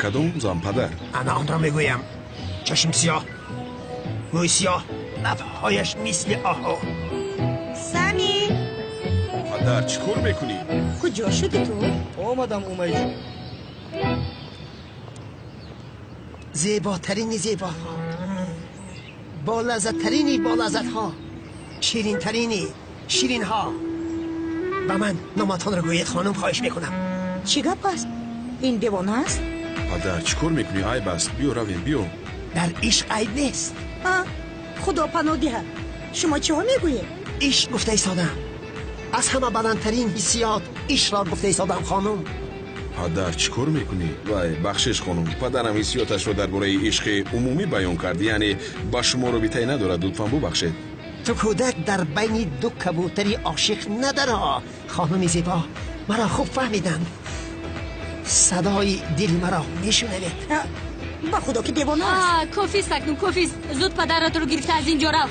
Кадом зан, падар? Ана онро мегӯям. Чашм сиёҳ, мӯи сиёҳ, лабҳояш мисли оҳу. Сами! Падар, чӣ кор мекунӣ? Куҷо шудӣ ту? Омадам, Умайҷон. Зеботарини зебоҳо, болаззаттарини болаззатҳо, ширинтарини ширинҳо. Ба ман номатонро гӯед, хонум, хоҳиш мекунам. Чӣ гап аст? Ин девона аст? Падар, чӣ кор мекунӣ? Айб аст. Биё равем, биё. Дар ишқ айб нест. Худо паноҳ диҳад. Шумо чиҳо мегӯед? Ишқ гуфта истодам. Аз ҳама баландтарин ҳиссиёт ишқро гуфта истодам, хонум. Падар, чӣ кор мекунӣ? Вай, бахшиш, хонум. Падарам ҳиссиёташро дар бораи ишқи умумӣ баён кард. Яъне ба шумо робитае надорад. Лутфан бубахшед. Ту кӯдак дар байни ду кабӯтари ошиқ надаро. Хонуми зебо, маро хуб фаҳмиданд. Садои дили маро мешунавед. Ба худо ки девона аст. Кофист акнун, кофист. Зуд падаратро гирифта аз ин ҷо рав.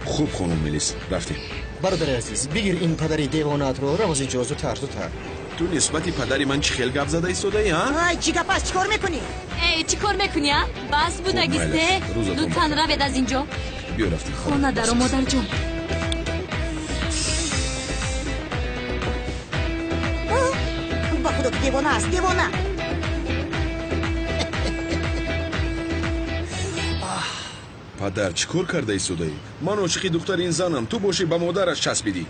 Хуб, хонум Мелис, рафтем. Бародари азиз, бигир ин падари девонаатро, рав аз ин ҷо зудтар, зудтар. Ту нисбати падари ман чӣ хел гап зада истодаӣ, а? Ай, чӣ гап аст? Чӣ кор мекунӣ? Эй, чӣ кор мекунӣ, а? Бас будагисте. Лутфан равед аз ин ҷо. Биё рафтем. Хона даро, модарҷон. худо ки девона аст, девона. Падар, чӣ кор карда истодаӣ? Ман ошиқи духтари ин занам, ту бошӣ ба модараш часпидӣ.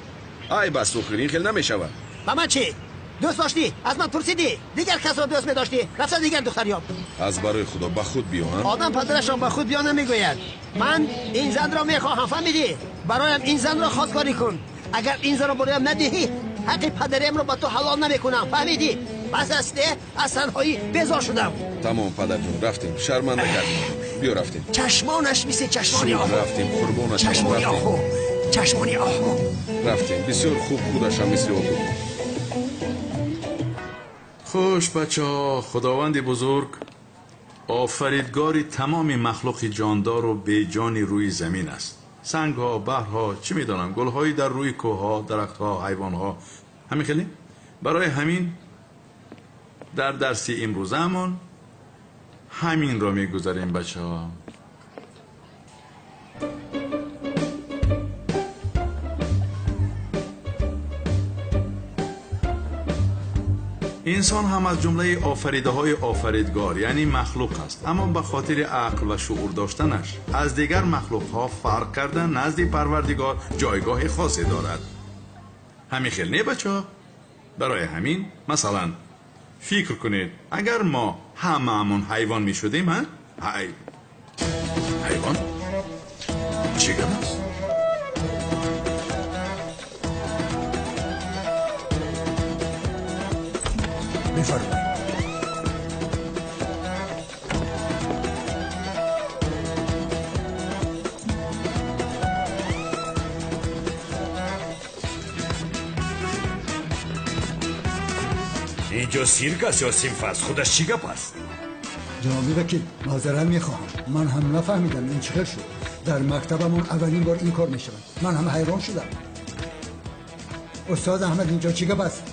Айб аст, охир, ин хел намешавад. Ба ман чӣ? Дӯст доштӣ? Аз ман пурсидӣ? Дигар касро дӯст медоштӣ? Рафта дигар духтар ёб. Аз барои худо ба худ биё, ҳа? Одам падарашро ба худ биё намегӯяд. Ман ин занро мехоҳам, фаҳмидӣ? Бароям ин занро хостгорӣ кун. Агар ин занро бароям надиҳӣ, ҳаққи падариамро ба ту ҳалол намекунам, фаҳмидӣ? Бас аст, аз танҳоӣ безор шудам. Тамом, падарҷон, рафтем. Шарманда кардем. Биё рафтем. Чашмонаш мисли чашмони оҳу. Рафтем, қурбонаш. Чашмони оҳу. Чашмони оҳу. Рафтем. Бисёр хуб худашам мисли оҳу. Хуш бачаҳо, худованди бузург офаридгори тамоми махлуқи ҷондору беҷони рӯи замин аст. Сангҳо, баҳрҳо, чӣ медонам, гулҳои дар рӯи кӯҳҳо, дарахтҳо, ҳайвонҳо. Ҳамин хеле? Барои ҳамин дар дарси имрӯзаамон ҳаминро мегузарем, бачаҳо. Инсон ҳам аз ҷумлаи офаридаҳои офаридгор, яъне махлуқ аст, аммо ба хотири ақл ва шуур доштанаш аз дигар махлуқҳо фарқ карда назди Парвардигор ҷойгоҳи хосе дорад. Ҳамин хел не, бачаҳо? Барои ҳамин, масалан, фикр кунед, агар мо ҳамаамон ҳайвон мешудем, ҳа? Ҳайвон? Чӣ гап аст? بفرمایید. اینجا سیرک است یا صنف است؟ خودش چی گپ است؟ جناب وکیل، معذرت میخواهم، من هم نفهمیدم این چه شد. در مکتبمون اولین بار این کار میشود. من هم حیران شدم. استاد احمد، اینجا چی گپ است؟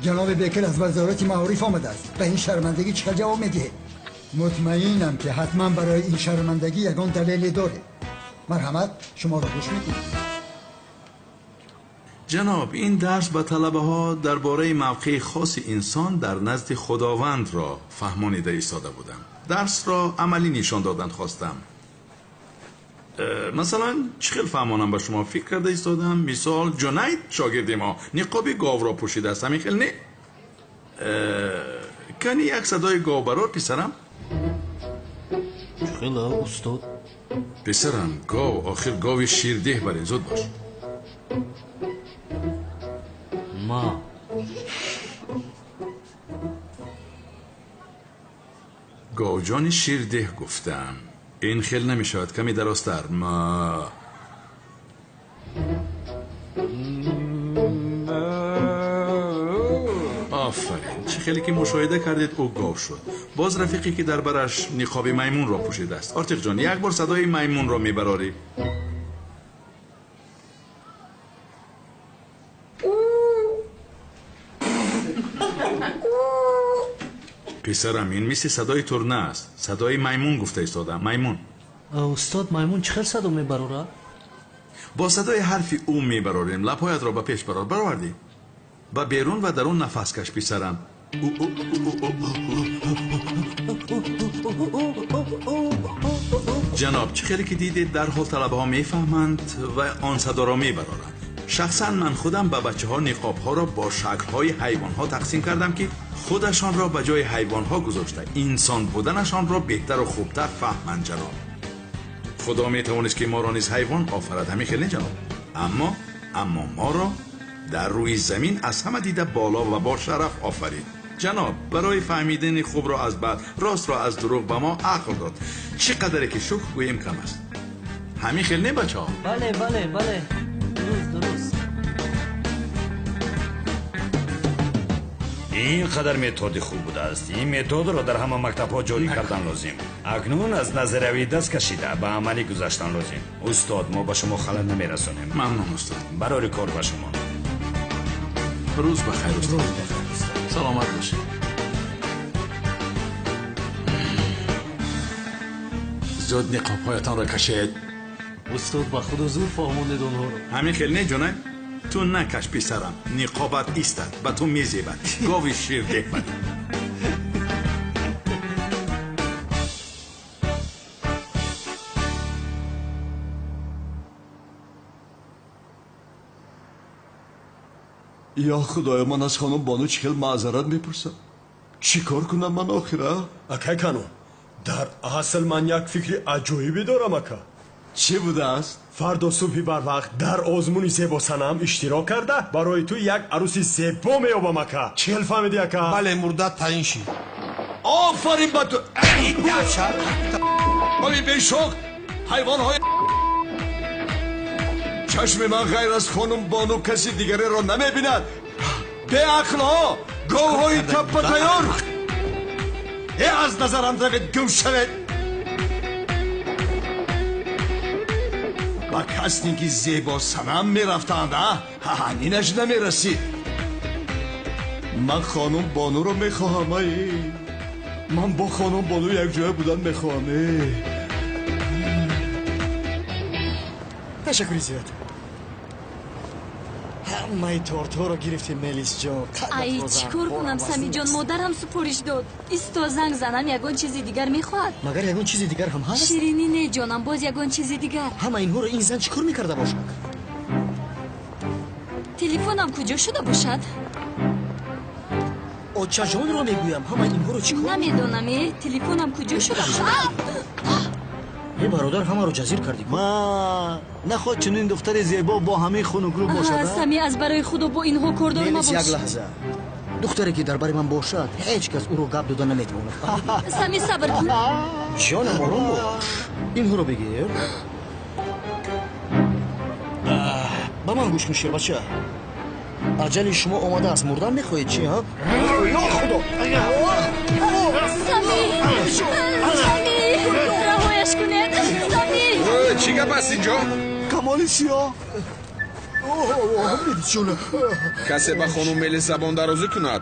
جناب بیکر از وزارت معارف آمده است. به این شرمندگی چه جواب میدهید؟ مطمئنم که حتما برای این شرمندگی یگان دلیل داره. مرحمت، شما را گوش میدیم. جناب، این درس به طلبه ها درباره موقع خاص انسان در نزد خداوند را فهمانیده ایستاده بودم. درس را عملی نشان دادن خواستم. مثلا چه خیلی فهمانم به شما فکر کرده ایستادم. مثال جنید شاگرد ما نقاب گاو را پوشیده است، همین خیلی نه؟ کنی یک صدای گاو برار پسرم؟ خیلی استاد. پسرم گاو، آخر گاو شیرده برین، زود باش. ما گاو جان شیرده گفتم. این خیلی نمی شود، کمی درازتر. ما آفرین، چه خیلی که مشاهده کردید او گاو شد. باز رفیقی که در برش نقاب میمون را پوشیده است. آرتیق جان، یک بار صدای میمون را میبراری. پسرم، این مثل صدای ترنه است. صدای میمون گفته ایستادم. میمون. استاد، میمون چه صدا میبراره؟ با صدای حرف او میبراریم. لبهایت را به پیش برار. برآوردی؟ به بیرون و درون نفس کش پسرم. جناب، چه خیلی که دیدید در حال طلبه ها میفهمند و آن صدا را میبرارند. شخصا من خودم به بچه ها نقاب ها را با شکل های حیوان ها تقسیم کردم که خودشان را به جای حیوان ها گذاشته انسان بودنشان را بهتر و خوبتر فهمند. جناب، خدا می توانست که ما را نیز حیوان آفرد، همین خیلی جناب، اما ما را در روی زمین از همه دیده بالا و با شرف آفرید. جناب، برای فهمیدن خوب را از بد، راست را از دروغ به ما عقل داد. چقدر که شکر گوییم کم است. همین خیلی نه بچه ها؟ بله بله بله، درست. این قدر متد خوب بوده است. این متد را در همه مکتب ها جاری کردن لازم. اکنون از نظریه دست کشیده به عملی گذاشتن لازم. استاد، ما به شما خلل نمیرسانیم. ممنون استاد. برای کار به شما. روز بخیر استاد. سلامت باشید. زود نقاب هایتان را کشید. استاد، با خود زور فهموندید اونها رو. همین خیلی نه جناب؟ Ту накаш писарам, ниқобат истад, ба ту мезебад. Гови ширдеҳ бадӣ. Ё худоё, ман аз хонум Бону чӣ хел маъзарат мепурсам? Чӣ кор кунам ман охира? Акай Канон, дар асл ман як фикри аҷоибе дорам, ака. Чӣ будааст? Фардо субҳи барвақт дар озмуни зебосанам иштирок карда, барои ту як арӯси зебо меёбам, ака. Чӣ хел фаҳмидӣ, ака? Бале, мурдат таъин шид. Офарин ба ту! Ои бешоқ, ҳайвонҳои чашми ман ғайр аз хонум Бону каси дигареро намебинад. Беақлҳо, говҳои таппатайёр! Э, аз назарам равед, гум шавед! Ба кастинги зебо санам мерафтанд, а? Ҳаминаш намерасид. Ман хонум Бонуро мехоҳам, ай. Ман бо хонум Бону якҷоя будан мехоҳам, э. Ташаккури зиёд. Ҳамаи тортҳоро гирифтем, Мелисҷон. Ай, чӣ кор кунам, Самиҷон, модарам супориш дод. Исто, занг занам, ягон чизи дигар мехоҳад. Магар ягон чизи дигар ҳам ҳаст? Ширинӣ не, ҷонам, боз ягон чизи дигар. Ҳама инҳоро ин зан чӣ кор мекарда бошад? Телефонам куҷо шуда бошад? Очаҷонро мегӯям, ҳама инҳоро чӣ кор? Намедонам, э, телефонам куҷо шуда бошад? Э, бародар, ҳамаро ҷазир кардӣ. Ма нахоҳ чунин духтари зебо бо ҳамин хунукрӯ бошад. Сами, аз барои худо бо инҳо кордор мабош. Як лаҳза. Духтаре ки дар бари ман бошад, ҳеҷ кас ӯро гап дода наметавонад. Сами, сабр кун. Ҷонам, ором бош. Инҳоро бигир. Ба ман гӯш кун, шербача. Аҷали шумо омадааст, мурдан мехоҳед чи, ҳа? Ё худо! Сами! Сами! Раҳояш кунед! Сами! Чӣ гап аст инҷо? Камоли сиёҳ. Касе ба хонум Мелис забон дарозӣ кунад,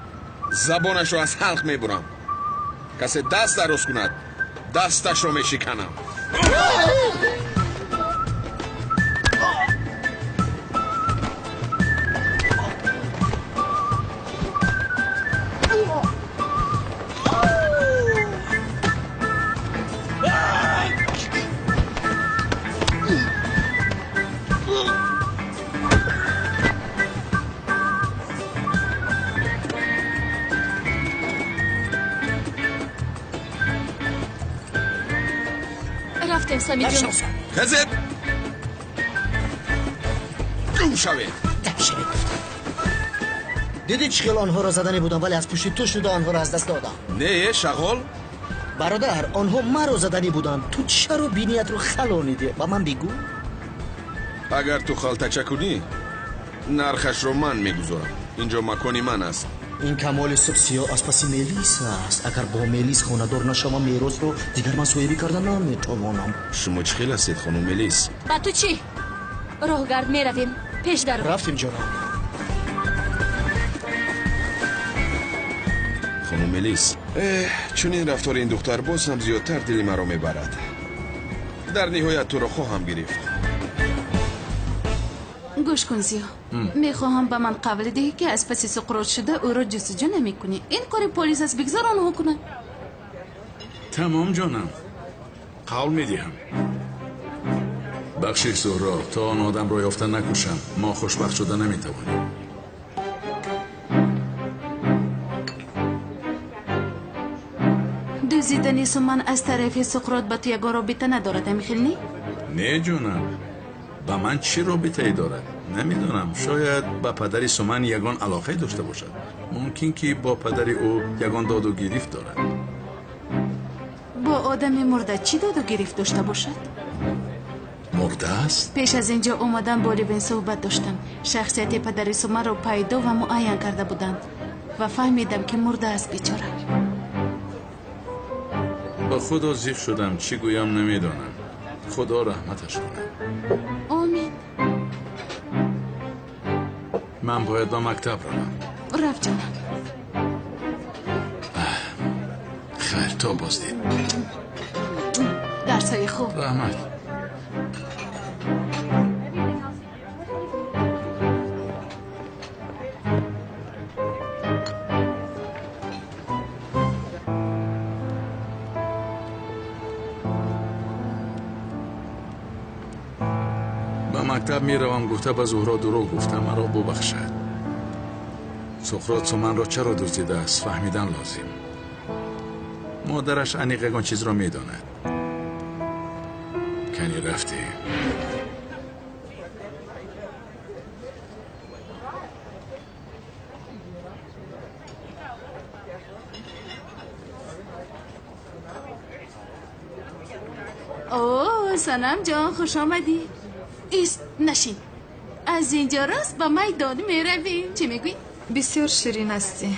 забонашро аз ҳалқ мебурам. Касе даст дароз кунад, дасташро мешиканам. Рафтем, Самиҷон. Хезед! Гум шавед! Дидӣ чӣ хел онҳоро задани будам, вале аз пушти ту шуда онҳоро аз даст додам. Не, шағол. Бародар, онҳо маро задани буданд. Ту чаро биниятро халонидӣ? Ба ман бигӯ. Агар ту халтача кунӣ, нархашро ман мегузорам. Инҷо макони ман аст. Ин камоли суб сиёҳ аз паси Мелис аст. Агар бо Мелис хонадор нашавам, меросро дигар ман соҳибӣ карда наметавонам. Шумо чӣ хел ҳастед, хонум Мелис? Ба ту чӣ? Роҳгард меравем. Пеш даро. Рафтем, ҷонам. Хонум Мелис, чунин рафтори ин духтар боз ҳам зиёдтар дили маро мебарад. Дар ниҳоят туро хоҳам гирифт. Гӯш кун, Зиё, мехоҳам ба ман қавл диҳӣ, ки аз паси Суқрот шуда ӯро ҷустуҷӯ намекунӣ. Ин кори полис аст, бигзор онҳо кунанд. Тамом, ҷонам, қавл медиҳам. Бахшиш, Зуҳро, то он одамро ёфта накушам, мо хушбахт шуда наметавонем. Дуздидани Суман аз тарафи Суқрот ба ту ягон робита надорад, ҳамихел не? Не, ҷонам, ба ман чӣ робитае дорад? Намедонам, шояд ба падари Суман ягон алоқае дошта бошад. Мумкин ки бо падари ӯ ягон доду гирифт дорад. Бо одами мурда чӣ доду гирифт дошта бошад? Мурда аст? Пеш аз ин ҷо омадан бо Левин суҳбат доштам. Шахсияти падари Суманро пайдо ва муайян карда буданд ва фаҳмидам, ки мурда аст бечора. Ба худо зиқ шудам, чӣ гӯям намедонам. Худо раҳматаш кунад. Омин. Ман бояд ба мактаб равам. Раф, ҷонам. Хайр, то боздид. Дарсҳои хуб. Раҳмат. Мактаб меравам гуфта ба Зуҳро дурӯғ гуфтам, маро бубахшад. Суқрот суманро чаро дуздидааст, фаҳмидан лозим. Модараш аниқ ягон чизро медонад. Кани рафтем. О, Санам ҷон, хуш омадӣ. Ист, нашин. Аз инҷо рост ба майдон меравем. Чӣ мегӯӣ? Бисёр ширин ҳастӣ.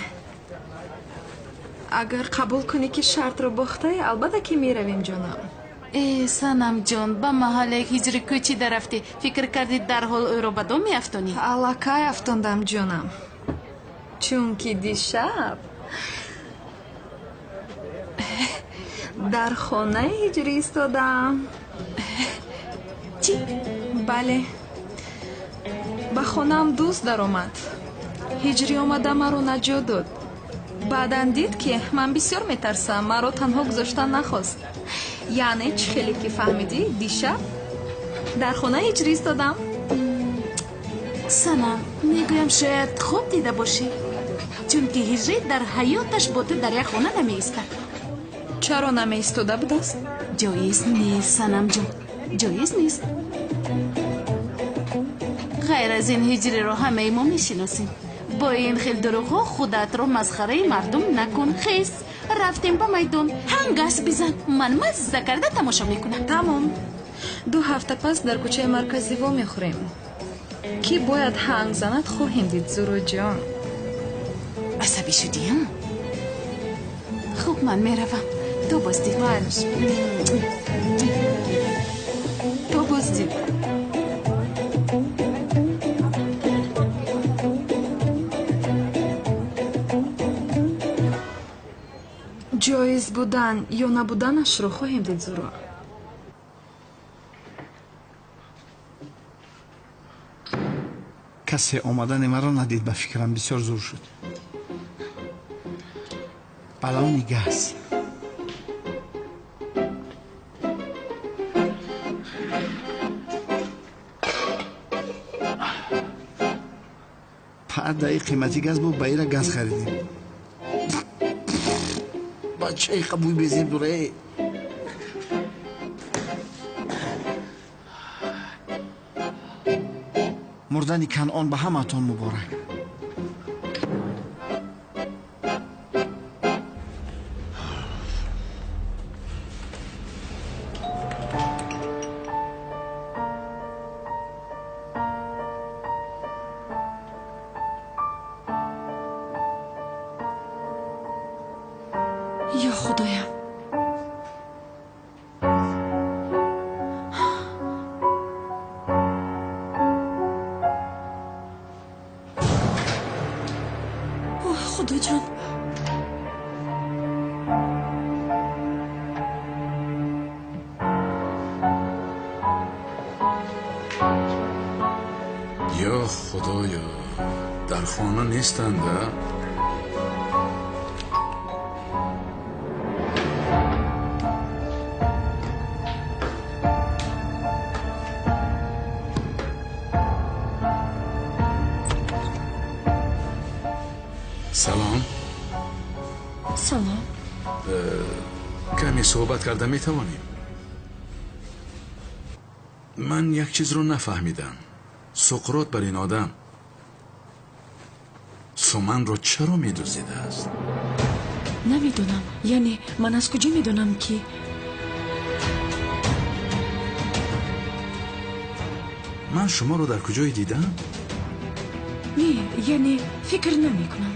Агар қабул кунӣ ки шартро бохтаӣ, албатта ки меравем, ҷонам. Э, Санам ҷон, ба маҳаллаи ҳиҷри кӯчида рафтӣ. Фикр кардӣ дарҳол ӯро ба дом меафтонӣ? Аллакай афтондам, ҷонам. Чунки дишаб дар хонаи ҳиҷрӣ истодам. Чӣ? Бале. Ба хонаам дӯст даромад. Ҳиҷрӣ омада маро наҷот дод. Баъдан дид, ки ман бисёр метарсам, маро танҳо гузоштан нахост. Яъне чӣ хеле ки фаҳмидӣ, дишаб дар хонаи ҳиҷрӣ истодам. Санам, мегӯям, шояд хоб дида бошӣ, чунки ҳиҷрӣ дар ҳаёташ бо ту дар як хона намеистад. Чаро намеистода будааст? Ҷоиз нест, Санамҷон, ҷоиз нест. Ғайр аз ин ҳиҷриро ҳамаи мо мешиносем. Бо ин хел дурӯғҳо худатро масхараи мардум накун. Хез, рафтем ба майдон, ҳангас бизан, ман мазза карда тамошо мекунам. Тамом. 2 ҳафта пас дар кӯчаи марказӣ вомехӯрем. Кӣ бояд ҳанг занад, хоҳем дид, Зуҳроҷон. Асабӣ шудиам? Хуб, ман меравам. То боздид. То боздид. Ҷоиз будан ё набуданашро хоҳем дид, Зуҳро. Касе омадани маро надид, ба фикрам бисёр зур шуд. Баллони газ. Падаи қимати газ бу ба ира газ харидем. Бачаи қабуй безеб дуре. Мурдани Канъон ба ҳамаатон муборак. Ё Худоям, оҳ, Худоҷон. Ё Худоё, дар хона нестанд, а? Салом. Салом. Каме суҳбат карда метавонем? Ман як чизро нафаҳмидам. Суқрот бар ин одам суманро чаро медуздидааст? Намедонам. Яъне ман аз куҷо медонам ки Ман шуморо дар куҷое дидам? Не, яъне фикр намекунам.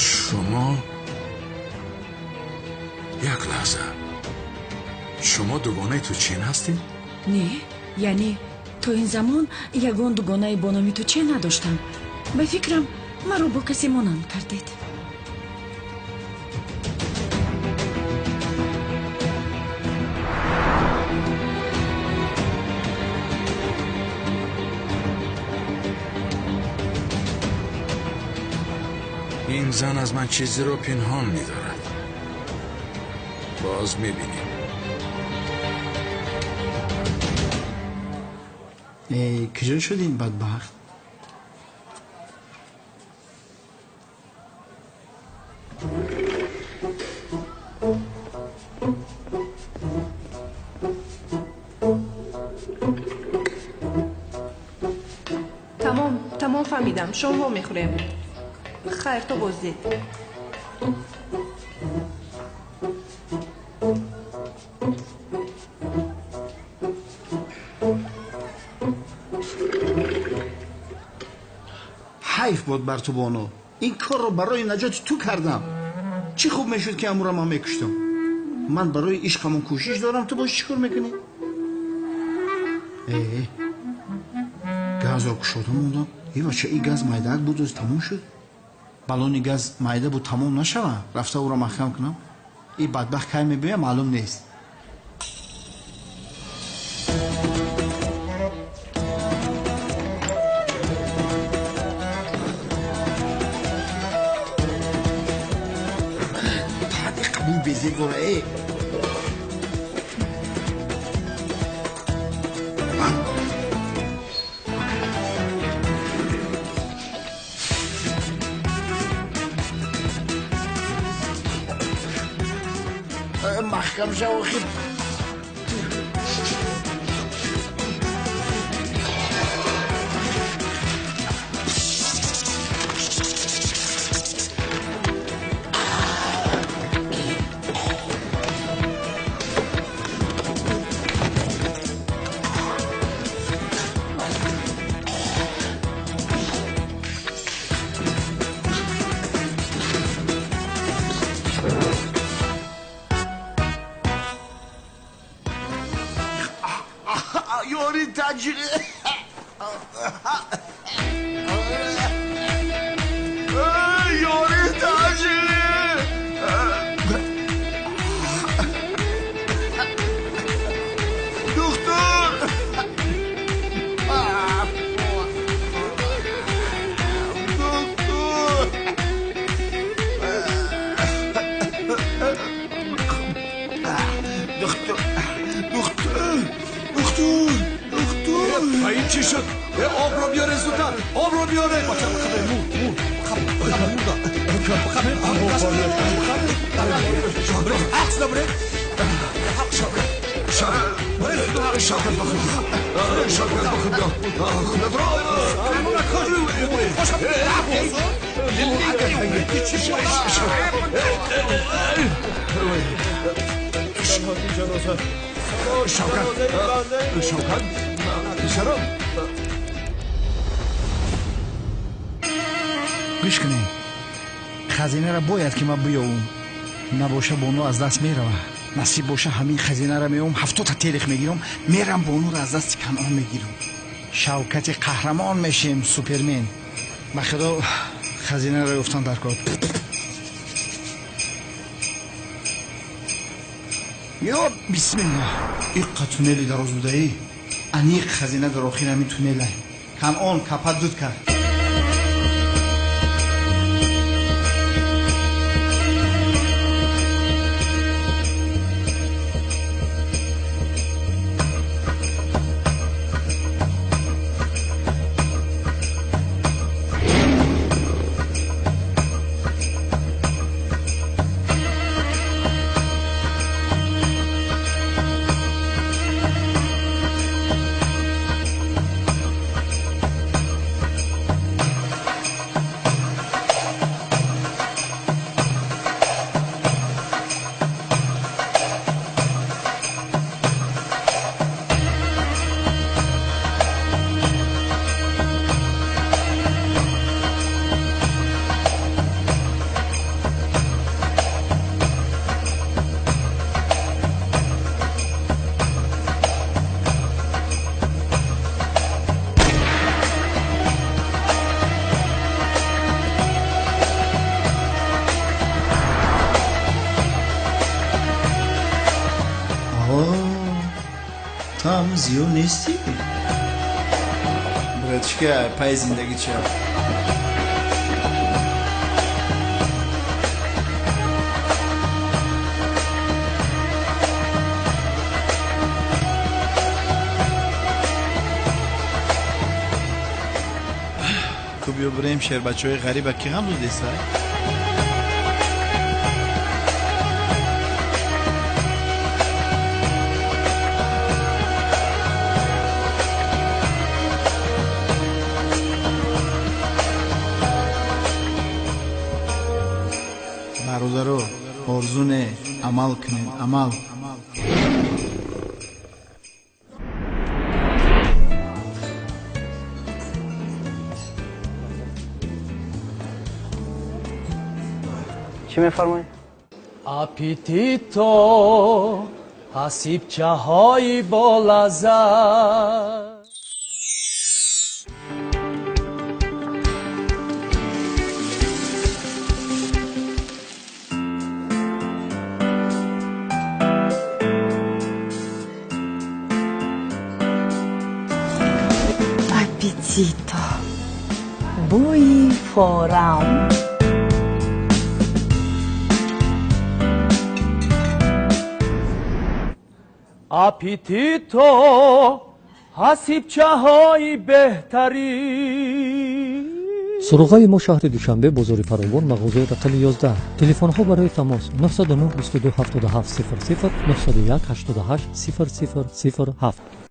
Шумо як лаҳза. Шумо дугонаи Тучин ҳастед? Не, яъне то ин замон ягон дугонаи бо номи Тучин надоштам. Ба фикрам, маро бо касе монанд кардед. Ин зан аз ман чизеро пинҳон медорад. Боз мебинем. Куҷо шуд ин бадбахт? Тамом, тамом, фаҳмидам. Шом вомехӯрем. Хайр, то боздид. Ҳайф буд бар ту, бону. Ин корро барои наҷоти ту кардам. Чӣ хуб мешуд, ки амура ман мекуштам. Ман барои ишқамон кӯшиш дорам, ту бош чӣ кор мекунӣ? Э, газро кушода мондам. Э, бача, и газ майдаак буд, оз тамом шуд. Баллони газ майда буд, тамом нашава. Рафта ӯро маҳкам кунам. И бадбахт кай мебиёя, маълум нест. Безеб дора, э. Маҳкам шав, охир. Ёри таҷри. Ёри таҷри. Духтур. Духтур. Духтур. Духтур. Духтур. Духтур. Ин чӣ шуд? Обро биёре зудтар, обро биёре. Шавкат, Шавкат, писарам. Гӯш кунед, хазинаро бояд ки ман биёвум. Набоша, бону аз даст мерава. Насиб боша, ҳамин хазинаро меёвум, 70-та телех мегирам, мерам, бонуро аз дасти Канъон мегирам. Шавкати қаҳрамон мешем, супермен. Ба худо, хазинаро ёфтан дар кор. Ё бисмилла, иққа туннели дароз будаӣ. Аниқ хазина дар охири ҳамин туннела. Канъон капат дуд кард. Ту ҳам зиё нестӣ? Братишка, пай зиндагӣ ча? Биё бирем шербачаҳои ғариба, ки ғам додеса. Бародаро, орзу не, амал кунед, амал. Чӣ мефармоед? Аппетито, ҳасибчаҳои болаззат. Аппетито, бӯи форам. Аппетито, ҳасибчаҳои беҳтарин. Суроғаи мо: шаҳри Душанбе, бозори Фаровон, мағозаи рақами 11. Телефонҳо барои тамос: 909 22 77 00, 901 88 00 07.